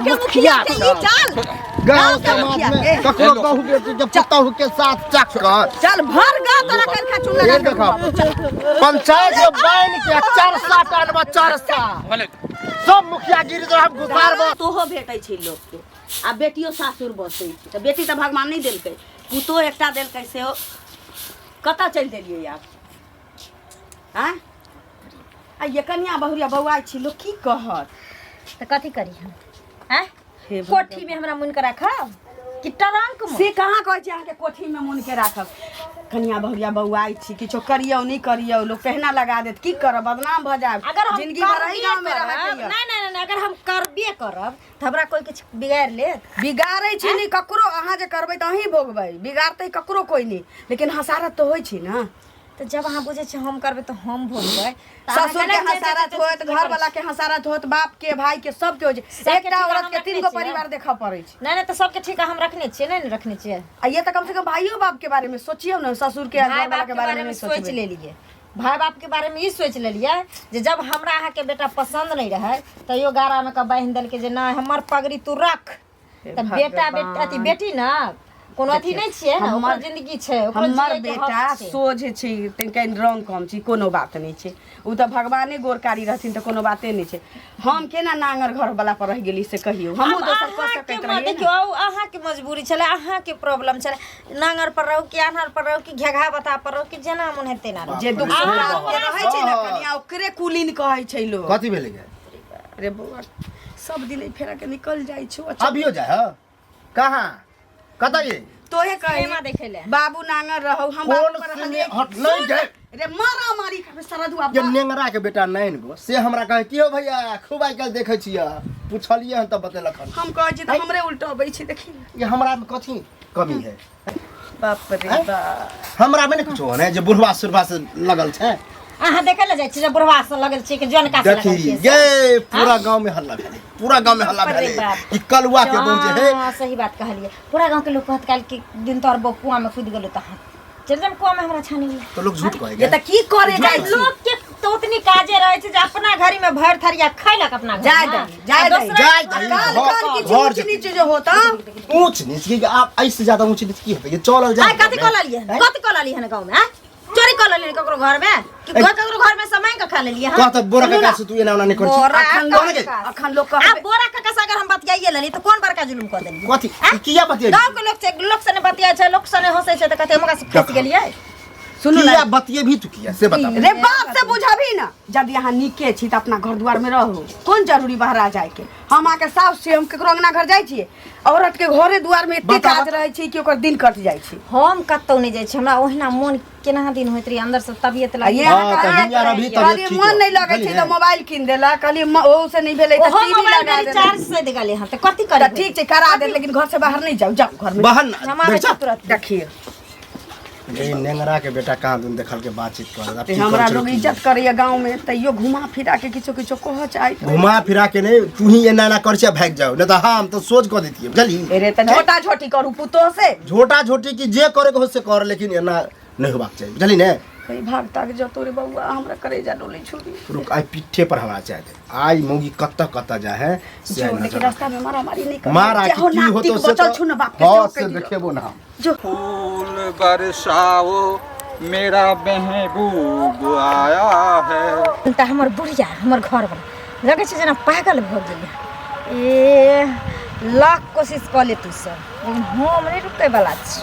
के मुखिया के ई चल गांव के समाज मुखिया में के। ककरो बहु बेटी के पुतहु के साथ चक्कर। चल भर गाँव तोरा करखा चून लगा ये के देखो। घुमाबो, चल। पंचायत में बाइन के चरसा टानबा चरसा सब मुखिया गिरी तो हम घुसार बस। तोहो भेटै छै लोकके आ बेटियो सासुर बसै छै तऽ बेटी तऽ भगवान नहि देलकै, पुतोह एकटा देलकै सेहो कतऽ चलि देलियै आब? आँय आ ये कनिया बहुरिया बौआइ छी, लोक की कहत? तऽ कथी करी हम आँय? हे भगवान। कोठी में हमरा मुन के राखब कि ट्रंक में? से कहाँ कहै छी अहाँके कोठी में मोन के राखब। कनिया बहुरिया बौआइ छी, किछो करियौ नहि करियौ लोक कहना लगा देत, की करब, बदनाम भऽ जायब। अगर हम जिंदगी भर एही करबे गाँव में रहके करब यऽ। नहीं नहीं नहीं, अगर हम करबे करब तऽ हमरा कोई किछु बिगाड़ि लेत? बिगाड़ै छी नहि ककरो, अहाँ जे करबै तऽ अहीं भोगबै, बिगाड़तै ककरो कोइ नहि, लेकिन हसारत तऽ होइ छै ने। तऽ जब अहाँ बुझै छियै हम करबै तऽ हम भोगबै, तऽ अहाँ ससुर के केना हसारत होत, घर वाला के हसारत होत, बाप के, भाई के, सबके होइ छै। सबके एकटा ठीका औरत हम के रखने 3 गो छियै। परिवार देखऽ पड़ै छै। नहीं नहीं, तऽ सबके ठीका हम रखने छियै? नहि ने रखने छियै। आ ये तऽ कम से कम भाइयो बाप के बारे में सोचियौ ने, ससुर के आ भाई घर वाला बाप के के बारे बारे में में नहीं सोच सोचबै। लेलियै, भाई बाप के बारे में ई सोच लेलियै जे जब हमरा अहाँके बेटा पसंद नहीं रहै तैयो गारा में के बान्हि देलकै जे नहि हमर पगड़ी तू रख। हे तऽ बेटा भगवान। बेटी अथी बेटी ने कोनो अथी नहि छियै ने, ओकरो जिंदगी छै, ओकरो हमर जियैके हक बेटा छै। सोझ छै, तनिका रंग कम छै, कोनो बात नहि छै। ओ तऽ भगवाने गोरकारी रहथिन तऽ कोनो बाते नहि छै। हम केना नांगर घर वाला पर रहि गेली से कहियौ? हमहूँ आब दोसर कऽ अहाँके सकैत रहियै ने। देखियौ, अहाँके मजबूरी छलै, अहाँके प्रॉब्लम छलै, नांगर पर रहू कि आन्हर पर रहू कि घेघा बता पर रहू कि जेना मोन हेतै तेना रहू। जे दुख बाप रे सुख बाप। के रहै छै ने कनिया, ओकरे कुलीन कहै छै लोग। कथी भेलै गे? अरे बौआ, सब दिन एहि फेरा के निकल जाइ छौ। अच्छा अभियो जाय ह कहाँ कतऽ ये? तोहे कही सिनेमा देखै ले। बाबू नांगर रहौ, हम कोन बाबू पर सिने रहलियै। हट नहीं गए। रे मारा मारी करबै सरदुआ। ये नेंगरा के बेटा नैन गो से हमरा कहे कि हो भैया खूब आइ काल्हि देखै छियै, पुछलियै हन तऽ बतेलक हन। हम कहै छी तऽ हमरे उल्टबै छै, देखी ये हमरा में कथी कमी है? बाप रे हैं? बाप, हमरा में ने कुछो है जे बुढ़वा सुढ़वा से लगल छै। अहाँ देखै ले जाइ छी जे बुढ़वा से लगल छै कि जनका से लगल देखी छै? ये पूरा गांव में हल्ला भेलै, पूरा गांव में हल्ला बाप रे भेलै बाप। कि कलुआ के बहु जे है। हाँ, सही बात कहलियै। पूरा गांव के लोग कहत काल्हि कि दिन तोहर बहू कुआं में कूद गेलो, तऽ चल जाम कुआं में हमरा छानी ले। तो लोग झूठ कहे ये तऽ की करे जाइ छी? लोग के तो उतनी काजे रहे छै जे अपना घरी में भर थरिया खैलक अपना घर जाय में। दही, जाय आ दही। दोसरा जाय के दही। काल घर- काल किछु घर ऊँच जेतै। नीच जे होता। ऊंच नीच की आप ऐसे ज्यादा ऊंच नीच की होते ये चलल जाए। आइ कथी कऽ लेलियै? कथी कऽ लेलियै हन गाँव में आँय? चोरी कऽ लेलियै ककरो घर में कि ऐ- ककरो घर में से मांगि कऽ खा लेलियै हन? कह तऽ बोरा काका से तू एना ओना नहीं कर छी। बोरा अखन कौन के? काका से। अखन लोग आ कहबे बोरा काका से अगर हम बतियाइए लेली तऽ कोन बड़का जुलुम कऽ देलियै? कथी ई किया बतियाइ? गाँव के लोक छै, लोक सने बतियाइ छै, लोक सने हँसै छै तऽ कहतै हमरा से फँसि गेलियै। सुनू किया ने बतियेबी तू किया से बता। रे बाप से बुझबही ना, यदि अहाँ नीके छी तऽ अपना घर दुआर में रहू, कोन जरूरी बहरा जाय के? हम अहाँके साउस छी, हम केकरो अंगना घर जाइ छियै? औरत के घरे दुआर में एते बता, काज बता। रहै छै कि ओकर दिन कटि जाइ छै। हम कतौ नहि जाइ छी, हमरा ओहिना मोन केना दिन होइत रही, अंदर से तबियत आ ये लागि हाँ, अहाँ तऽ कहलियै हियाँ रभी तबियत कहलियै ठीक मन हो। नहि लगै छै बुझलियै? तऽ मोबाइल कीन देलक, कहलियै ओहू से नहि भेलै तऽ ओहो टीवी मोबाइल लगा मे देलक। रिचार्ज सधि गेलै हन तऽ कथी तऽ करबै? ठीक छै, करा देत, लेकिन घर से बाहर नहि जाउ, जाउ घर में। बहन हम आबै देख छी जा। तुरंत। देखियौ ये नेंगरा के बेटा कहाँ दिन देखल के बातचीत कर अब ते की हमरा करै छौ लोग की? इज्जत करैया गाँव में, तैयो घुमा फिरा के किछो किछो कहऽ चाहैत रहै। घुमा फिरा के नहीं, तू ही एना एना कर छै भागि जाओ, नहीं तो हम तो सोच कऽ देतियै बुझली। अरे तऽ झोटा झोटी करू पुतोह से। झोटा झोटी की जे करे के हो से कर, लेकिन एना नहीं होबाक चाही बुझली ने। कहीं भाग ताग जतो रे बौआ, हमरा करेजा डोलै छुरी। रुक, आइ पिट्ठे पर हमरा चाहे दे, आइ मौगी कतऽ कतऽ जाए है से जो आइ लेकिन नजर रास्ता में मारा मारी नहीं कर। मारा के की होतो से बचल तो छु न बाप के हाँ सेहो से कहि दियौ। देखेबो ना हम। जो फूल बरसाओ मेरा महबूब आया है। तऽ हमर बुढ़िया हमर घर वाला लगै छै जेना पागल भऽ गेलै। ए लाख कोशिश कऽ ले तू सब, लेकिन हम नहि रुकै वाला छी।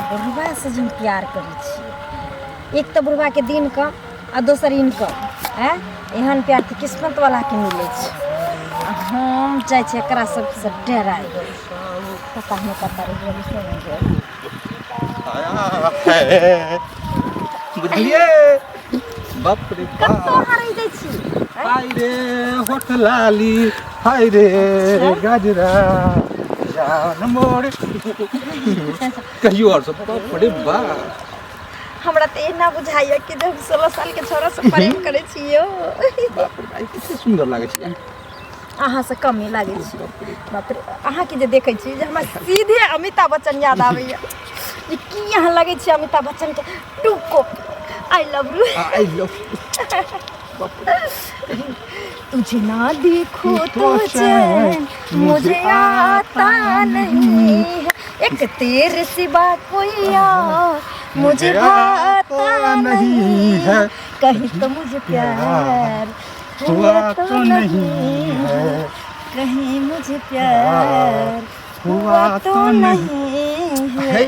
बुढ़बासँ जे हम प्यार करै छी, एक तऽ बुढ़बाके दिन कम आ दोसर इनकम। आँय एहन प्यार तऽ किस्मत वालाके मिलै छै। आ हम जाइ छी एकरा सबसँ डराइ, पता नहि कतऽ रहि गेलै। आया है बुझलिए बाप रे कतऽ बाप। अहाँ रहि जाइ छी? हाय रे होठ लाली, हाय रे गजरा जान मोड़ कहियो और सब बाप रे बाप। हमरा तऽ एना बुझाइया कि जब 16 साल के छोरा से प्रेम करै छी यौ। बाप रे बाप, कते सुंदर लागै छै। अहाँ से कमे लागै छी। बाप रे, अहाँके जे देखै छी जे हमरा सीधे अमिताभ बच्चन याद आबैया जे की अहाँ लगै छी अमिताभ बच्चन के to copy. I love you. I love. तुझे ना देखो तो चैन मुझे आता नहीं है एक तेरे सिवा कोई और मुझे भाता नहीं है कहीं तो मुझे प्यार हुआ तो नहीं है कहीं मुझे प्यार हुआ तो नहीं है। हे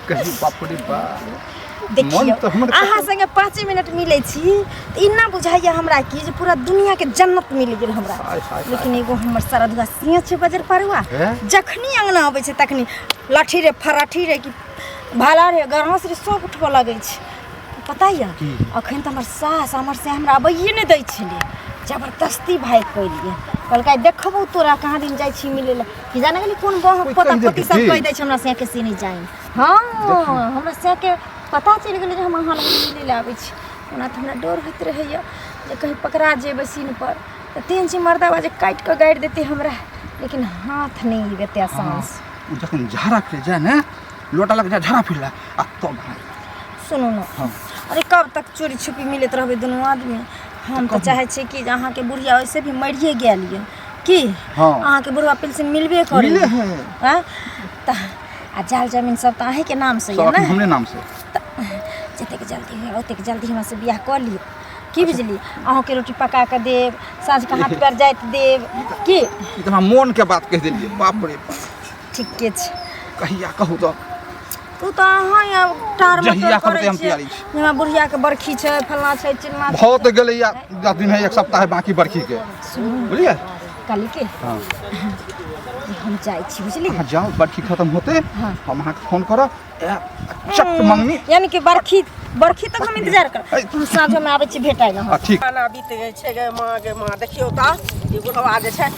कही बाप रे बाप। देखियौ मन तऽ हमर अहाँ संगे 5 मिनट मिलै छी तऽ एना बुझाइए हमरा कि जे पूरा दुनियाके जन्नत मिल गेल हमरा। हाय, हाय, हाय। लेकिन एगो हमर सरदुआ सिंह छै बजर परुआ, हे? जखनी अंगना अबै छै तखनी लाठी रे फराठी रे कि भाला रे गरहस रे सब उठबऽ लगै छै। पता यऽ अखन तऽ हमर सास हमर से हमरा अबैए नहि दै छलै, जबरदस्ती भागि कऽ एलियै। कहलकै देखबौ तोरा कहाँ दिन जाइ छी मिलै लए कि जाने गेली कोन बह कोइ पोता कहि पोती देलकै सब की? कहि दै छै हमरा से के से नहि जाइन। हँ हमरा से के पता चलि गेलै जे हम अहाँ लग मिलै लए आबै छी। ओना तऽ हमरा डर होइत रहैए जे कहीं पकड़ा जेबै सीनपर तऽ तेहन छै मर्दाबा जे काटि कऽ गाड़ि देतै हमरा, लेकिन हाथ नहि एबै एते आसानसँ। ओ जखन झाड़ा फिर जाए ने लोटा लग जाए झाड़ा फिरला आ तब भाई सुनू ने। हाँ। अरे कब तक चोरी छुपी मिलैत रहबै दुनू आदमी? हम तऽ चाहै छियै कि जे अहाँके बुढ़िया वैसे भी मरिए गेल यऽ की। हाँ। अहाँके बुढ़वा पेंशन मिलबे करै। मिले है। आँय? तऽ आ जाल जमीन सब तऽ अहीँके नामसँ सब यऽ अखन ने? हमरे नाम से। तऽ जतेक जल्दी हुए ओतेक जल्दी हमरा से बियाह कऽ लिअ की बुझलियै? अहूँके रोटी पका कऽ देब, साँझके हाथ पैर जाइत देब की। ई तऽ हमरा मोन के बात कहि देलियै, बाप रे बाप। ठीके छै। कहिया कहू तऽ? तू तऽ अहाँ यहाँ टार मटर जहिया करै कहबै हम छियै तैयारी छी। जे हमरा बुढ़ियाके बरखी छै फल्लाँ छै चिल्लाँ छै। भऽ तऽ गेलैया 10 दिन है, 1 सप्ताह है बाकी बरखी के, बुझलियै? कहली कि हाँ। हम जाइ छी बुझली। अहाँ जाउ, बरखी खत्म होते हाँ। हम अहाँके फोन करब, आयब, चट मंगनी। यानी कि बरखी बरखी तक हम इंतजार करब। ऐ। हम साँझोमे आबै छी भेटाइ लए। हाँ, ठीक। खाना बीत गेल छै गे माँ, गे माँ। देखियौ तऽ ई बुढ़वा जे छै।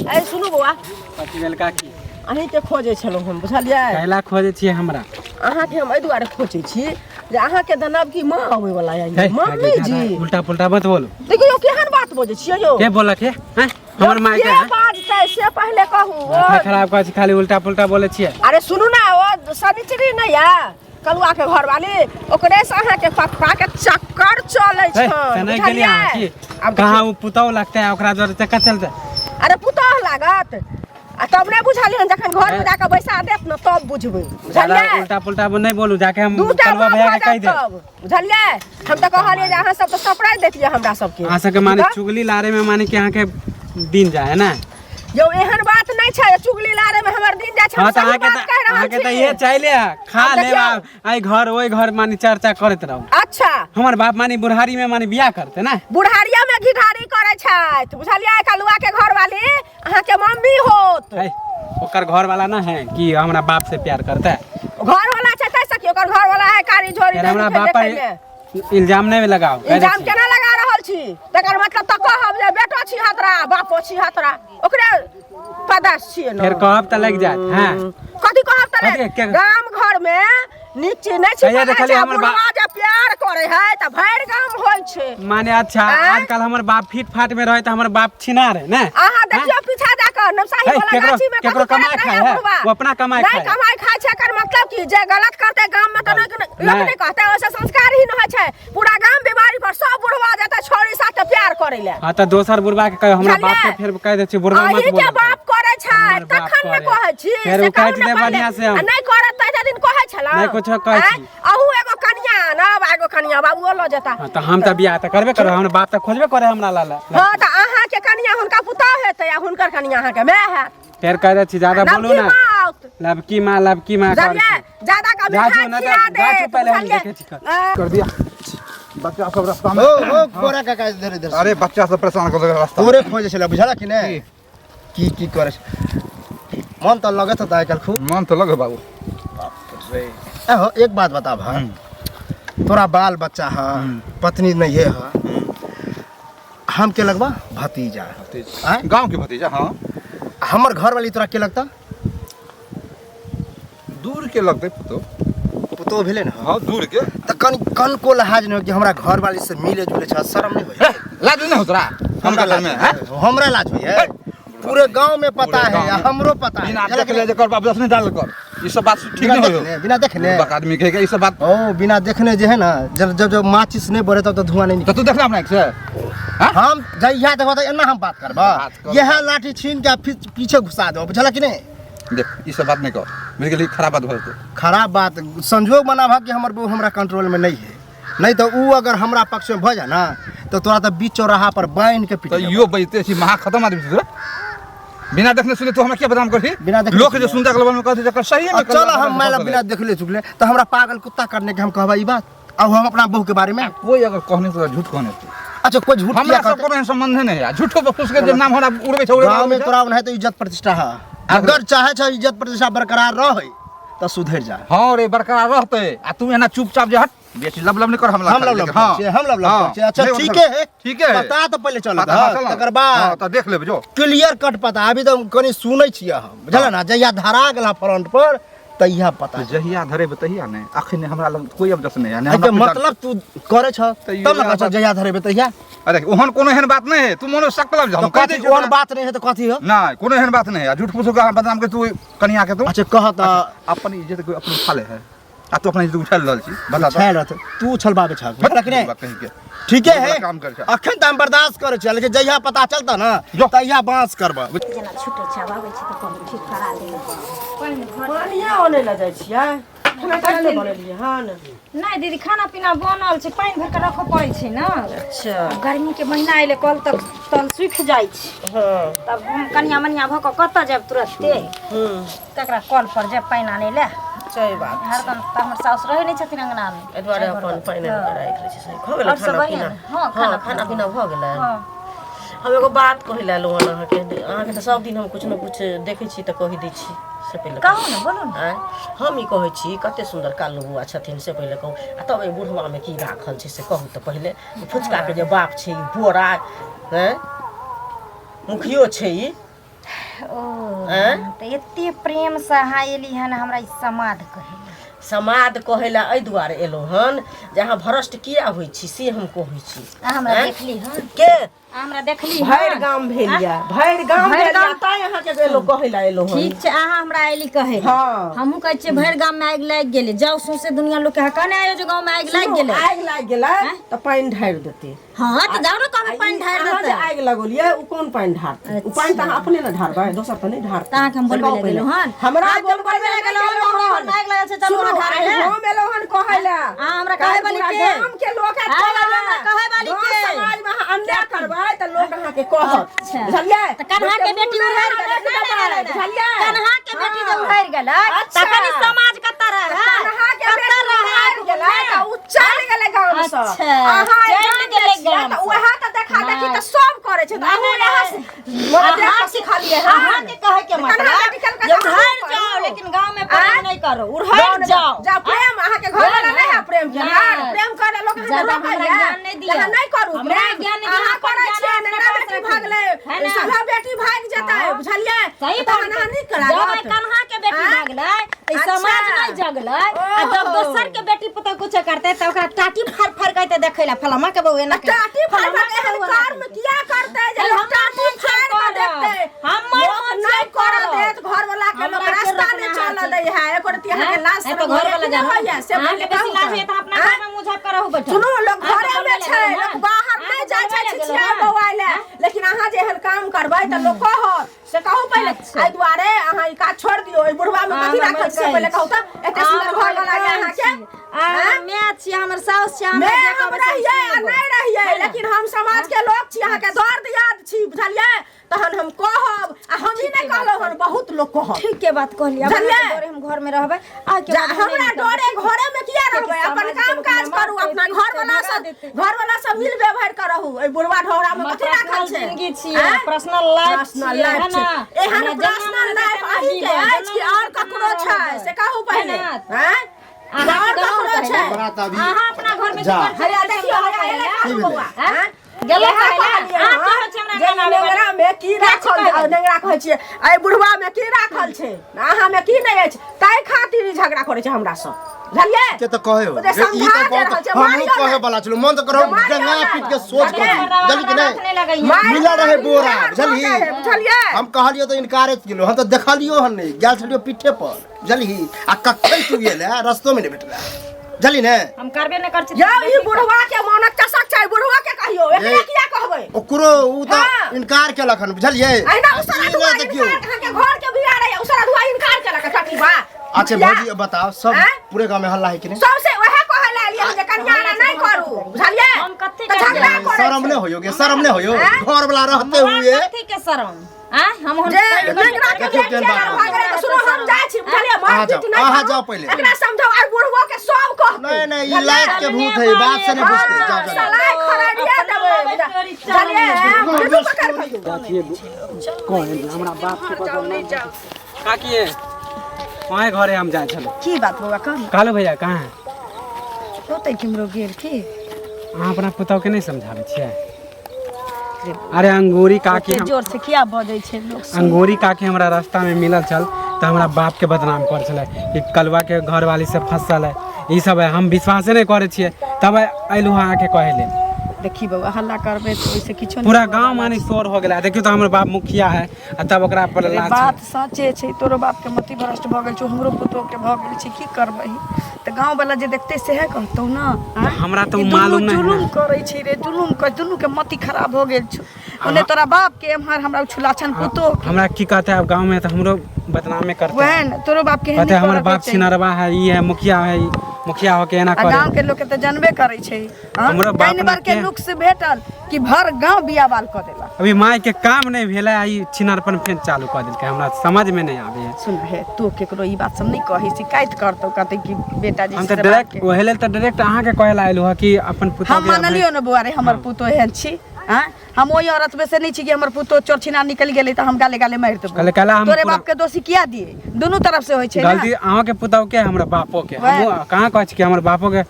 ऐ सुनू बौआ। कथी भेल काकी? अहीँके खोजै छलहुँ हम, बुझलियै? कैला खोजै छियै हमरा? अहाँके हम एहि दुआरे खोजै छी जे अहाँके तऽ नवकी माँ अबै वला यऽ। हे, मम्मी आगे जी। ज्यादा उल्टा पुल्टा मत बोलू। देखियौ केहन बात बजै छियै यौ। के बोलक हे? हैं? हमर माय के के हैं? बाजतै से पहिले कहू। ओ माथा खराब करै छी, खाली उल्टा पुल्टा बोलै छियै। अरे सुनू ने, ओ शनिचरी नहि यऽ कलुआ के घरवाली, ओकरे से अहाँके पप्पा के चक्कर चलै हे, छनि, से नहि गेलियै बुझलियै? अहाँ की? आब कहाँ ओ पुतहु लगतै आ ओकरा जोरे चक्कर चलतै? अरे पुतोह लागत आ तब नहि बुझलियै हन, जखन घर में जाके बैसा देत ने तब बुझबै, ज्यादा बुझलियै? उल्टा पुल्टा नहि बोलू, जाके हम दूटा कलुआ माँ भैया भऽ के कहि जायत देब। तब, बुझलियै? हम तऽ कहलियै जे अहाँ सब तऽ सपराइ दैतियै हमरा सबके। अहाँ सबके माने तऽ? चुगली लारे में माने कि अहाँके दिन जाय है ना? यौ एहन बात नहि छै, चुगली लारे में हमर दिन जाइ छै, हम हाँ तऽ सही अहाँके बात तऽ कहि रहल अहाँके तऽ छी। इहे चाहले है, खा आब लेब देखियौ। आ एहि घर ओहि घर माने चर्चा करैत रहू। अच्छा हमर बाप माने बुढ़ारी में माने बियाह करते ना? बुढ़ारिया में घिढारी करै छथि, बुझलियै? कलुआ के घरवाली अहाँके मम्मी होत। है, ओकर घर वाला ना है कि हमरा बाप से प्यार करते? घर वाला छै ताहि से कि ओकर घर वाला है कारी झोरी। फेर हमरा देखै बाप पर मे। इल्जाम नहीं लगाओ, कह दै इल्जाम छी। केना लगा रहल छी? तकर मतलब तऽ कहब जे बेटो छी हतरा बापो छी हतरा, ओकरे पदास छियै ने। फेर कहब तऽ लागि जायत। हाँ कथी कहब तऽ कथी? गाम घर में नीक चीज नहि कहिया छिपल देखलियै छै। हमर बुढ़वा जे प्यार करे है तऽ भरि गाम होइ छै। माने अच्छा आँय? आजकल हमर बाप फिट फाट में रहे तऽ हमर बाप छिना रहे ने? अहाँ देखियौ पीछा जाकऽ नवसाही हे, वाला केकरो- गाछी में केकरो कथी कमाइ करैत खाय रहै है? बुढ़वा? ओ अपना कमाइ नहि खाय है। कमाइ खाय छै, एकर मतलब की जे गलत करतै गाम में तऽ नहि लोक नहि। नहि कहतै? ओहिसँ संस्कारहीन होइ छै। पूरा गाम बीमारी पर सब बुढ़वा जेतै छौड़ी साथे प्यार करै लए। हाँ तऽ दोसर बुढ़वा के कहियो हमरा बाप के बुझलियै? फेर कहि दै छी बुढ़वा मत अहीं के बोल। बाप करै छै हमर बाप तखन ने करै। कहै छी। फेर से ओ कहू काटि ने दे पहिले। बढ़िआँ से हम। आ नहि करत तऽ एते दिन कहै छलहुँ। नहि कुछो कहै आँय? छी। अहूँ एगो कनिया आनब आ एगो कनिया बाबुओ लऽ जेता। हाँ तऽ हम तऽ बियाह तऽ करबे करब, हमर बाप तऽ खोजबे करे हमरा लाला। हाँ तऽ अहाँके कनिया हुनका पुतोह हेतै आ हुनकर कनिया अहाँके माय हैत। फेर कहि दै छी ज्यादा बोलू नवकी ना। माँ आओत। लबकी माँ लबकी माँ करै बुझलियै? छी। ज्यादा का जाजू मिठाइ ना खिया तऽ जाजू देत, पहिले हम बुझलियै? देखै छी। कर दिया बच्चा सब रास्ता में। ओ ओ गोरा काका इधर इधर। अरे बच्चा सब परेशान कर देलक रास्ता में। तोरे खोजे छलै, बुझला कि नहि? की की करै छै? मन तऽ लगत होता आइ काल्हि खूब। मन तऽ लगे बाबू। एहो एक बात बताब, हाँ तोरा बाल बच्चा है, पत्नी नहीं है, हम के लगबा भतीजा आँय? गाँव के भतीजा। हाँ हमर घर वाली तोरा के लगता? दूर के लगतै पुतोह। पुतोह भेलै ने? हाँ दूर के। तऽ कन कनको लहाज नहि हो कि हमरा घर वाली से मिले जुले छ? शरम नहि होय? लाज नहि हो तोरा? हमरा हमरा लाज में हैं? हमरा लाज होइए? पूरे गांव में पता पूरे है गाँव में। हमरो पता है बिना बुझलक देखले नहीं? जे कर बाप नहीं डाल कर ई सब बात ठीक बिना नहीं देखने होयो बिना देखने बुड़बक आदमी के ई सब बात ओ बिना देखने जे है ना जब जब जब माचिस नहीं बढ़े तब तो धुआं नहीं तो तू देखला अपना से निकले। हम जहिया देखो तो एना हम बात करबा बात करबा। यह लाठी छीन के फिर पीछे घुसा दो बुझलक कि नहीं देख ई सब बात नहीं कर मेरे के लिए खराब बात भऽ जेतौ खराब बात संजोग मनाबह कि हमर बहू हमरा कंट्रोल में नहीं है नहीं तो ऊ अगर हमरा पक्ष में भऽ जाए ना तो तोरा तो बीच चौराहा पर बांध के पीट तो देबो। यो बजते छी महा खत्म आदमी छी तोरा बिना देखने सुने तू हमरा किया बदनाम करही बिना देखने लोक जे सुने। सुनता के में कहते जकर सही में अब चल हम माला बिना देखले चुकले तो हमरा पागल कुत्ता करने के हम कहबा ई बात अब हम अपना बहू के बारे में कोई अगर कहने तो झूठ कहने तू अच्छा कोई झूठ हमरा किया सब कहते? कोनो एहन संबंध नहीं है झूठो बफूस के जे नाम हमरा उड़बै छै उड़बै गाँव में छै। तोरा ओनाहिते तो इज्जत प्रतिष्ठा है अगर चाहे छ इज्जत प्रतिष्ठा बरकरार रहे तो सुधर जा हाँ रे बरकरार रहते आ तू एना चुपचाप जे हट बेसी लब लब नहीं कर हमला हम लब लब हाँ करै छियै, हम लब लब हाँ, करै छियै। अच्छा नहीं, ठीके है ठीके है पता तो पहिले चलत पता हँ, चल तकर बाद हाँ, तऽ देख लेब जो क्लियर कट पता अभी तो कनी सुनै छियै हम बुझल ना जहिया धरा गेला फ्रंट पर तहिया पता जहिया धरेबै तहिया नहि अखन हमरा लग कोई ऑब्जेक्शन नहीं है नहि एहिके हमरा कोई मतलब तू करे छ तऽ तब ना इएह कहै छ बात- जहिया धरेबै तहिया अरे ओहन कोनो एहन बात नहीं है तू मनो शक लब तो हम कह कथी दै छियौ ओहन तोरा। बात नहीं है तो कथी हो नहि कोनो एहन बात नहीं है झूठ फूस के बदनाम के तू कनिया के तू अच्छा कह तऽ अपन इज्जत कोई अपन उठा ले है आ तू अपन इज्जत उठा रहल छी बता छै रहत तू छलबाबे छ बुझलक कि नहीं बात कही के ठीके है काम कर छ। अखन तऽ हम बर्दाश्त करै छियै लेकिन जहिया पता चलता ना जो। तहिया बाँस करबह जेना छुटै छै आब आबै छै तऽ कहबै ठीक करा देबै पानिये अनै लए जाइ छियै खाना पीना नहि बनेलियै हन नहि दीदी खाना पीना बनल छै पानि भरि कऽ रखऽ पड़ै छै ने अच्छा गर्मीके महीना एलै कल तक तल सुखि जाइ छै हँ तब हम कनिया मनिया भऽ कऽ कतऽ जायब तुरन्ते हूँ ककरा कल पर जायब पानि आनै लए सही बात हरदम तऽ हमर साउस रहै नहि छथिन अङ्गनामे एहि दुआरे अपन पानि आनि कऽ राखि लै छी सही भऽ गेलै आओर सब खाना बढ़िआँ पीना ने? हँ, खाना हँ खाना पीना भऽ गेलै हँ हम एगो बात कहै लए एलहुँ हन अहाँके अहाँके तऽ सब दिन हम किछु ने किछु देखै छी तऽ कहि दै छी से पहिले कहू ने बोलू ने आँय हम ई कहै छी कते सुन्दर कालू बुआ छथिन से पहिले कहू आ तब एहि बुढ़वामे की राखल छै से कहू तऽ पहिले ई फुचकाके जे बाप छै ई बोरा आँय मुखियो छै ई ओ आँय तऽ एते प्रेमसँ अहाँ एली हन हमरा ई समाद कहै लए। समाद कहै लए एहि दुआरे एलहुँ हन जे अहाँ भ्रष्ट किया होइ छी से हम कहै छी अहाँ हमरा आँय? देखली हन के अहाँ हमरा देखली भरि हन गाम भेल यऽ भरि गाम भरि भेल यऽ गाम- तैं अहाँके एलहुँ कहै लए एलहुँ हन ठीक छै अहाँ हमरा एली कहै लए। हँ। हमहूँ कहै छियै भरि गाममे आगि लागि गेलै जाउ सौंसे दुनिया लोकके अहाँ कहने आयो जे गाँवमे आगि लागि गेलै आगि लागि गेलै तऽ पानि ढारि देतै हँ तऽ जाउ ने कहबै पानि ढारि अहाँ जे देतै आगि लगौलियै ओ कोन पानि ढारतै ओ पानि तऽ अहाँ अपने ने ढारबै दोसर तऽ नहि ढारतै तऽ अहाँके हम से बोलबै कहू लए पहिले। गेलहुँ हन हमरा अहाँके हम बोलबै बोलबै लए लए गेलहुँ हन, गेलहुँ हमरा हन। घरमे आगि लागल छै, चलू सुनू, अहाँ ढारै आइ लए। हम एलहुँ हन कहै लए अहाँ हमरा कहै वाली पूरा के? गाम के लोक आएत अहाँ कहै लए। हमरा कहै वाली गाँव के? समाजमे अहाँ अन्याय करबै तऽ लोक अहाँके कहत अच्छा। बुझलियै तऽ कन्हा के बेटी मुँह उड़ारि नहि गेलै अहाँ नहि, नहि, नहि, बुझलियै कन्हा के बेटी जे हँ। उड़ारि गेलै अच्छा। तखन ई समाज कतऽ रहै कन्हा के कतऽ बेटी रहै उड़ारि गेलै तऽ उ चलि गेलै गामसँ अच्छा, अहाँ चलि गाम गेलै के छियै गामसँ। तऽ उएह तऽ देखा देखी तऽ सब करै छै तऽ नहि, अहूँ नहि, इएह नहि। मने देख कऽ सिखलियै हन अहाँके कहै के कन्हा मतलब बेटी केलकै जे तऽ अहूँ उड़ारि करू। जाओ लेकिन गाँव में प्रेम आँय? नहीं करो उड़ारि जाओ जा प्रेम अहाँके घर वाला नहीं है प्रेम के नहि। प्रेम करे लोक अहाँके ज्यादा रोकैया हमरा ज्ञान नहि दिअ। अहाँ नहीं करू हमरा प्रेम ज्ञान नहि दिअ, अहाँ अपन करै ज्ञान छियै अपना नेंगरा पास बेटी रखू। भागलै है ना? सभा बेटी भागि जेतै हाँ। बुझलियै सही तहन बात अहाँ नीक जब लागत कन्हा के बेटी आँय? भागलै तऽ ई अच्छा। समाज नहि जगलै आ जब ओहो। दोसर के बेटी पुतोह कुछ करतै तऽ ओकरा टाटी फाड़ फाड़ के देखै ला फलामा के बहू एना केलकै, टाटी फाड़ फलामा फाड़ के एहन बहू एना कर्म केलकै। किया करतै जे अरे लोक हमर टाटी मोन छै फाड़ कऽ करब। देखतै हमर लोक मोन नहि छै करऽ करब। देत घर वाला के लोक हमरा के रास्ता नहि रोकना चलऽ है। दै है एको रत्ती अहाँके लाज हैं? शरम तो घर होइया वाला कि नहि जानो होइया से अहाँके पहिले बेसी कहू लाज तऽ। होइया तऽ अपना आँय? घर में मुँह झाँप के रहू बैठल। सुनू लोक अहाँके घरे में बोलबै लए छै गेलहुँ लोक हन? बाहर अहाँके नहि जाइ छै बोलबै लए छिछिया गेलहुँ हन? बौआइ लए लेकिन अहाँ जे एहन काम करबै तऽ लोक कहत से कहू पहिले अच्छा। एहि दुआरे अहाँ ई काज छोड़ि दियौ एहि बुढ़वा मे कथी अहाँ राखल छै से हमर पहिले कहू तऽ एते सुन्दर घर वाला यऽ अहाँके अहाँ माय छी हमर साउस छी मैं हमरा जे हम कहबै से रहियै आ सुनबै। नहि रहियै लेकिन हम समाज के लोक छी अहाँके दर्द याद छी बुझलियै तहन हम कहब आ हम ई नहि कहलहुँ हन बहुत लोक कहत ठीके बात कहलियै अब बुझलियै? अहाँके डरे हम घर में रहबै आइ के जा बाद हम नहि हमरा निकलबै। डरे घरे में किया कियाकि रहबै अपन समाज के काम लोक काज हमरा करू मारतै, अपना घर पीटतै, वाला भगा से देतै। घर वाला से मिल व्यवहार करहु एहि बुढ़वा ढोरा में हमर कथी राखल पर्सनल छै जिंदगी छियै आँय? पर्सनल लाइफ पर्सनल छियै लाइफ है छै ना एहन हमरा जेना पर्सनल मन हेतै लाइफ तेना अहीं के जीबै, अछि जेना कि मन आओर हेतै तेना ककरो छै रहबै। से कहू पहिले है ना? आँय अहाँ आओर गाँव ककरो कहै छै हमरा तऽ अभी अहाँ अपना घर में जा। दुकान हैया देखियौ हैया एलै की खालू भेलै? बौआ आँय? गेलै इएह कहै लए? कहलियै अहाँ हन कहै छियै हमरा जे अंगना आबै नेंगरा में की राखल कहै छै नेंगरा कहै छियै एहि बुढ़वा में की राखल छै अहाँ में की नहि अछि ताहि खातिर ई झगड़ा करै छै हमरा सँ बुझलियै के त कहे हो ओ जे ई समझा त दे रहल छै, हमहूँ मारियो कहे नहि। वाला छलहुँ मन तऽ करब मारियो डंगा नहि। पीट के सोच कर बुझली कि नहीं मारि मिलल रहे बोरा बुझलियै बुझली बुझलियै हम कहलियो तऽ इनकारे केलहुँ हम तऽ देखलियो हन नहि गेल छलियो पीठे पर बुझली आ कखन तू गेल है रस्तो में नहि भेटला बुझली ने हम करबे नहि करै छी यौ ई बुढ़वा के मोनक चसक छै बुढ़वा के कहियो एकरा ए। किया कहबै ओकरो उ तऽ हाँ। इनकार केलक हन बुझलियै अहिना उसरा ई धुआ नहि देखियौ इनकार अहाँके घर के बिया रहे उसरा धुआ इनकार केलक कथी बा अच्छा मुखिया, भौजी बताओ सब आँय? पूरे गाँव में हल्ला है कि नहीं सबसे वएह कहै लए एलियै हम जे कन्या नहि करू बुझलियै हम कथी तऽ झगड़ा करै शर्म नहीं होयो गे शर्म नहीं होयो आँय? घर वाला रहते हुए कथी के शरम आँय हम जे नेंगरा के देखियौ बेटी केहन बात अगर भऽ गेलै तऽ सुनू हम जाइ छी बुझलियै अहाँ मार जाओ, पीट नहि अहाँ करू। जाओ पहिले। एकरा समझाउ आर बुढ़बो के सब कहतै नहीं नहीं ई लात के भूत है बात से नहीं बुझते जाओ जाओ सलाइ खराबिया देबै बुझलियै बिल्लू पकड़ कहियौ कहे हमरा बाप के बदनाम काकी वहाँ घरे हम जाइ छलहुँ की बात बौआ कह ने कालू भैया कहाँ है होतै केम्हरो गेल की अहाँ अपना पुतहु के नहि समझाबै छियै अरे अंगूरी काकी ओते जोर से किया बजै छै लोक सब? अंगूरी काकी हमरा रास्ता में मिलल छल तऽ हमरा बाप के बदनाम कर छलै कि कलवा के घरवाली से फंसल है ई सब है हम विश्वासे नहि करै छियै तब अयलहुँ हँ अहाँके कहै लेल देखी बौआ हल्ला करबै तऽ ओहिसँ किछो नहि पूरा गाँव माने शोर हो गेलै देखियौ तऽ हमर बाप मुखिया है आ तब ओकरा पर अरे लाज बात सचे छै तोरो बापके मति भ्रष्ट भऽ गेल छौ हमरो पुतोहके भऽ गेल छै की करबही तऽ गाँववला जे देखतै सएह कहतौ ने आँय? हमरा तऽ ई दुनू मालूम नहि है जुलुम ना। करै छै रे जुलुम कर दुनूके मति खराब भऽ गेल छौ ओने तोरा बापके एम्हर हमरा उछुला छन पुतोह हमरा की कहते आब गाँव में तऽ हमरो बदनामे करते वएह ने तोरो बापके एहन कहते नहि हमर करऽके बाप चाही। छिनरवा है ई है मुखिया है ई मुखिया होके एना आ करे गाँव के लोग के तऽ जानबे करै छै हाँ? हमरो बाप कनि बार के ने नुक्स भेटल कि भर गाँव बिया बाल कऽ देलक अभी माय के काम नहीं भेलै आ ई छिनरपन फेर चालू कऽ देलकै हमरा समझ में नहीं आबै है सुन हे तू केकरो ई बात सब नहीं कही शिकायत करतौ कहतै कि बेटा जी हम से तऽ बात डायरेक्ट के। ओहे लेल तऽ डायरेक्ट अहाँके कहै लए आयलहुँ हँ कि अपन पुतहु हम के मानलियो ने बौआ रे हमर पुतोह एहन छी आँय हम ओहि औरत में से नहीं छी कि हमर पुतोह चोर छिना निकलि गेलै तऽ हम गाले गाले मारि देबो कहले कहला हम तोरे पूरा- बाप के दोषी किया दिए दुनू तरफ से होइ छै ना गलती अहाँके पुतहु के हमरा बापो के वएह। हमहूँ कहाँ कहै छी कि हमर बापो के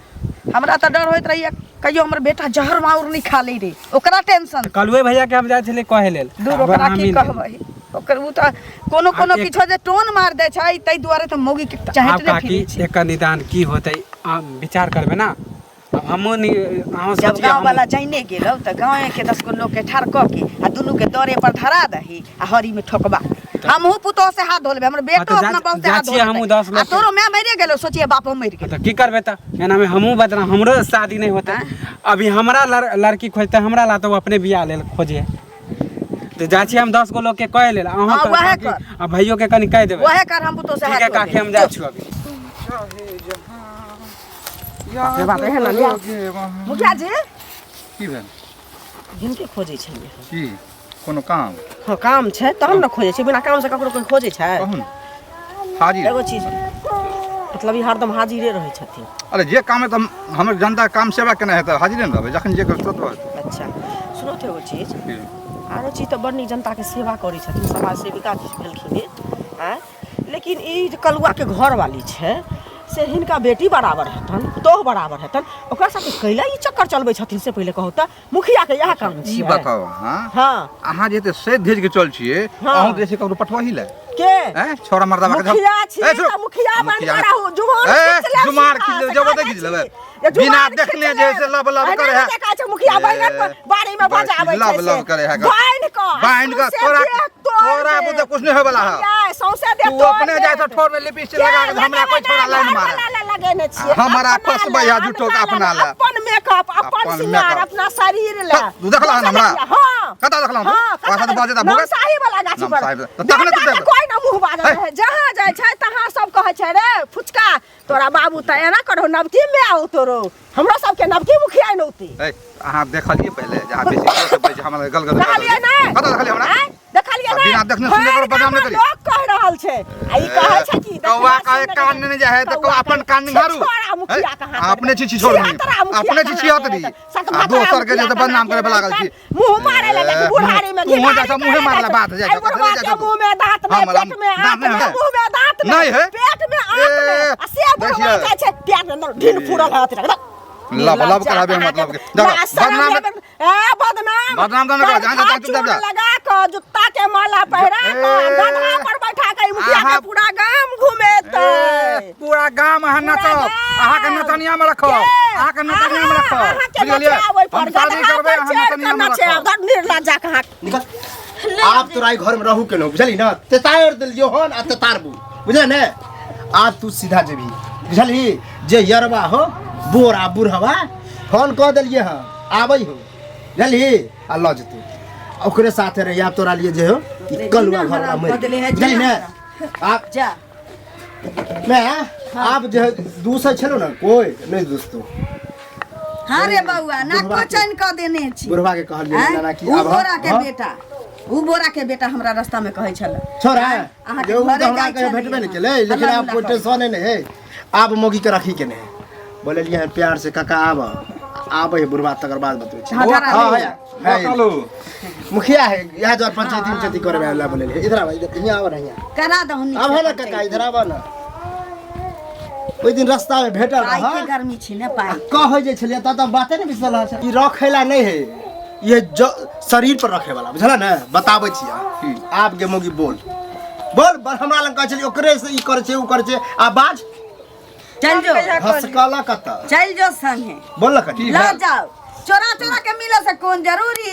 हमरा तऽ डर होइत रहैया कहियो हमर बेटा जहर माउर नहीं खा लै रे ओकरा टेंशन कलुए भैया के हम जाइ छलियै कहै लेल दूर ओकरा अहाँ की मिल कहबै ओकर उ तऽ कोनो कोनो आब एक- किछो जे टोन मार दै छै ताहि दुआरे तऽ मौगी के आब चहेटने काकी फिरै छै एकर निदान की होतै अहाँ विचार करबै ना अब हमहूँ नि अहूँ जब सोचियै गाँव हमहूँ- वाला जाइने गेलौ तऽ गाँवे के 10 गो लोग के ठाढ़ कऽ के आ दुनू के दरे पर धरा दही आ हरी में ठोकबा दे। हमहूँ पुतोह से हाथ धो लेबै हमर बेटो हाँ, तऽ जा- अपना बाप से जा हाथ धो छियै हमहूँ लेतै। 10 लोग आ के। तोरो माय मरिए गेलौ सोचिए बापो मरि गेल तऽ की करबै तऽ एनामे हमहूँ बदनाम हमरो शादी नहि होतै अभी हमरा लड़की खोजतै हमरा ला तऽ ओ अपने बियाह लेल खोजे तऽ जाइ छियै हम 10 गो लोग के कहि लेल अहूँ हाँ, वएह काकी कर। आ भैयो के कनि कहि देबै वएह कर हम पुतोह से ठीक हाथ है धो काकी लेबै। हम जाइ छी अभी बाप रे बाप एहन ना मुखिया जी की भेल जिनके खोजै छलियै की कोनो काम हँ काम छै तहन ने खोजै छै बिना काम से ककरो कोइ खोजै छै कहू ने हाजिर एगो चीज मतलब ई हरदम हाजिरे रहै छथिन अरे जे काम है तऽ हमर जनता काम सेवा केना हेतै हाजिरे ने रहबै जखन जे करतै तुरंत रहतै अच्छा सुनू तऽ एगो चीज की? आरो चीज तऽ बड़ नीक जनताके सेवा करै छथिन समाज सेविका भेलखिन आँय लेकिन ई जे कलुआके घरवाली छै से हिनका बेटी बराबर हेतन पुतोह बराबर हेतन ओकरा साथे कैला ई चक्कर चलबै छथिन से पहिले कहू तऽ मुखियाके इएह काम ई छियै बताउ अहाँ हँ अहाँ जे एते सैध धैज के चल छियै हाँ। अहूँ जे छै ककरो पठबही लए के हैं छोरा मर्दाबा के मुखिया छियै ए, छोड़ो। तऽ मुखिया बनि मुखिया कऽ रहू जुबान ए, खींच लेब जुमार सीधा, खींच लेब, से जबरदस्ती कहै खींच लेबै। छी। जे जुबान बिना खींच देखने लेब। जे से लब लब एना करे है। नहि कहै छै मुखिया बैगन पर बाड़ी में बजाबै लब छै लब से। करे है। बान्हि कऽ बान्हि कऽ सौंसे तोरा देह तोड़ि तोरा देत। बुते कुछ नहीं होय वाला है बुझलियै? सौंसे देह तू तोड़ि अपने देत। जाइ छ ठोर में लिपस्टिक लगा के हमरा कोई छोरा लाइन मारे घरवाला लगेने छियै हमरा अपना फसबै लए, है झूठो के अपना लए। अपन मेकअप अपन अपन सिंगार मेकअप। अपना शरीर ले तू देखला हन हमरा? हां कतऽ देखला हन तू? हां ओकरा साथ बाजै तऽ भुगत। साही वाला गाछी पर नमसाही वाला। तऽ तखने तू बेटा के देखबै। कोई ना मुंह बाजै है। है जहां जाइ छै तहां सब कहै छै रे फुचका तोरा बाबू तऽ एना करहो नवकी में आओ तोरो हमरो सबके नवकी मुखिया नौती ए अहाँ देखलियै पहिले जे अहाँ बेसी जोर से बजै हमरा गलगल देखलियै नहि कतऽ देखलियै हमरा आँय? देखलियै आ नहि बिना देखने सुनने ककरो बदनाम नहि करी। लोक कहि रहल छै आ ई कहै छै कि कौआ के कान नहि जाइ है तऽ कौआ अपन कान निहारू छिछोरा मुखिया कहाँ अपने छी छिछोरनी अपने छी छिहतरी आ दोसर के जे तऽ बदनाम करे लागल छी मुंह मारे लगे कि बुढ़ारी में मुँह जाइ छै, मुँहे मारला बात जाइ छै, बुढ़वा कथी जाइ के छै? मुंह में दांत में हमरा पेट में दाँत आंत नहि में है। मुंह में दांत में नहि है। पेट में आंत में ए, आ से बुढ़वा देखिए। जाइ छै पेट में ढील फूरल है अथी एकदम लब लब कराबे मतलब के देखो, बदनाम ए बदनाम बदनाम तऽ नहि करा, जहाँ जहाँ चुप जा। लगा के जूता के माला पहिरा के ए, गधा पर बैठा के ई मुखिया के अहाँ- पूरा गाम घुमेतै ए, पूरा गाम अहाँ पूरा नाचब गाम राखब, अहाँके नचनिया हम राखब। अहाँके बुझलियै? नचाबै पर हम शादी गदहा करबै, पर अहाँ चढ़ि नचनिया कऽ हम नचायब। राखब। धर निर्लज्जा के अहाँ। निकल, आब तोरा ई घर में रहू के न, बुझली ना? तेतार देलियो हन आ तेतारबू, बुझल ने? आब तू सीधा जेबही, बुझलही? जे यरवा हो बोरा बुढ़वा, फोन कऽ देलियै हँ, आबै हो, बुझलही? आ लऽ जेतौ, ओकरे साथे रही। आब तोरा लिए जे हो ई कलुआ घर वाला मरि गेलै, बुझलही ने? आब जा मैं आब जे दूसै छलो ने, कोइ नहि दुसतो। हाँ रे बौआ, ना बुढ़वा के- कोचन कऽ देने छी। बुढ़वा के कहलियै आँय? नाना कि उ आब हम- बोरा के हाँ? बेटा, उ बोरा के बेटा हमरा रास्ता में कहै छल। छोड़ा। अहाँके जे उ घरे तऽ हमरा जाइ कहियो छलियै। भेटबे नहि केलै, लेकिन हल्ला आब कोइ गुल्ला टेंशने नहि है। आब मौगी के रखी के नहि है। बोललियै हन प्यार से, काका आब आबै है बुढ़वा, तकर बाद बतबै छी। हाँ, जरा हाँ, ले। है, है। कालू मुखिया है यहाँ जो पंचायती उंचायती करे वाला, बोललियै इधर आब, इधर हियाँ आब ना, हियाँ करा दहुन। आब है ना काका, इधर आब ना। ओहि दिन रास्ता में भेटल पाइ के रह गर्मी छी ने, पाइ कहै जे छलियै त तऽ बाते नहि बिसरल रहल छै। ई रखै ला नहि है, ये शरीर पर रखे वाला, बुझल ने? बताबै छी आब के मौगी, बोल बोल बोल। हमरा लग कहै छलियै ओकरे से ई करै छै, उ करै छै, आ बाज। चल जो। हंसकला कतऽ? चल जो संगे। बोल ना कनी। लऽ जाओ। चोरा चोरा के मिले से कोन जरूरी?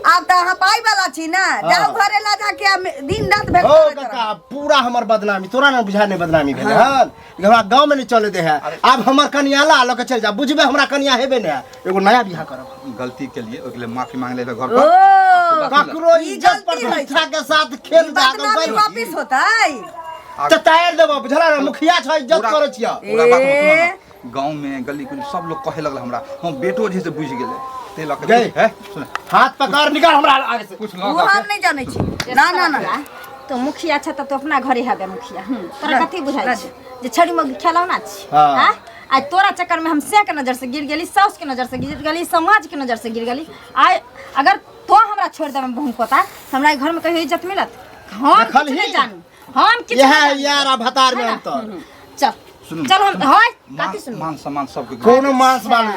आब तऽ अहाँ पाइ वाला छी ने, जाओ घरे लऽ जाके आ दिन रात भेट ओ करैत काका, रहब। पूरा हमर बदनामी तोरा ना बुझा नहीं बदनामी भेल हन? हमरा गांव में नहीं चले दे है। आब हमर कनिया ला लऽ के चल जा, बुझबे हमरा कनिया हेबे नहीं है, एगो नया बियाह करब। गलती के लिए ओहिके लिए माफी मांग लेबै घर ओ पर। ककरो ई इज्जत गलती होइ प्रतिष्ठा के साथ खेल जा बदनामी वापिस होतै? ततार देबो, बुझला ना? मुखिया छ, इज्जत करै छियै। पूरा बात ए। सुनो ना, गाँव में गली कुली सब लोग कहे लगल हमरा, हम बेटो जे से बुझि गेलै ते लऽ के गई। है सुन। हाथ पकड़, निकाल हमरा आगे से। कुछ ओ लऽ हम के नहीं जानै छी, ना ना ना। तो मुखिया छ त तो अपना घरे हबे मुखिया, तोरा कथी बुझाइ छै जे छड़ी में खेलौना छी? हाँ। आँय? आइ तोरा चक्कर में हम से के नजर से गिर गेली, साउस के नजर से गिर गेली, समाज के नजर से गिर गेली। आइ अगर तो हमरा छोड़ देबे बहुकोता, त हमरा ई घर में कहियो इज्जत मिलत? हम किछु देखलही? नहि जानू, हम किछु इएह नहि जानू। यार आ भतार में अंतर। चल। सुनू। चल हम होय मान कथी सुनू? मान सम्मान सबके कोनो मांस बाल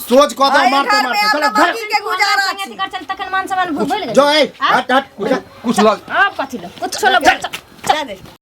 सोच कऽ दे एहि मारते घर में मारते आब चलो तऽ घर बाकी के गुजारा संगे छै। अथी कर चल, तखन मान सम्मान भूल गेली। जो ए, हट हट। कुछ लऽ आब कथी लो? कुछ लो, चल। जा दे।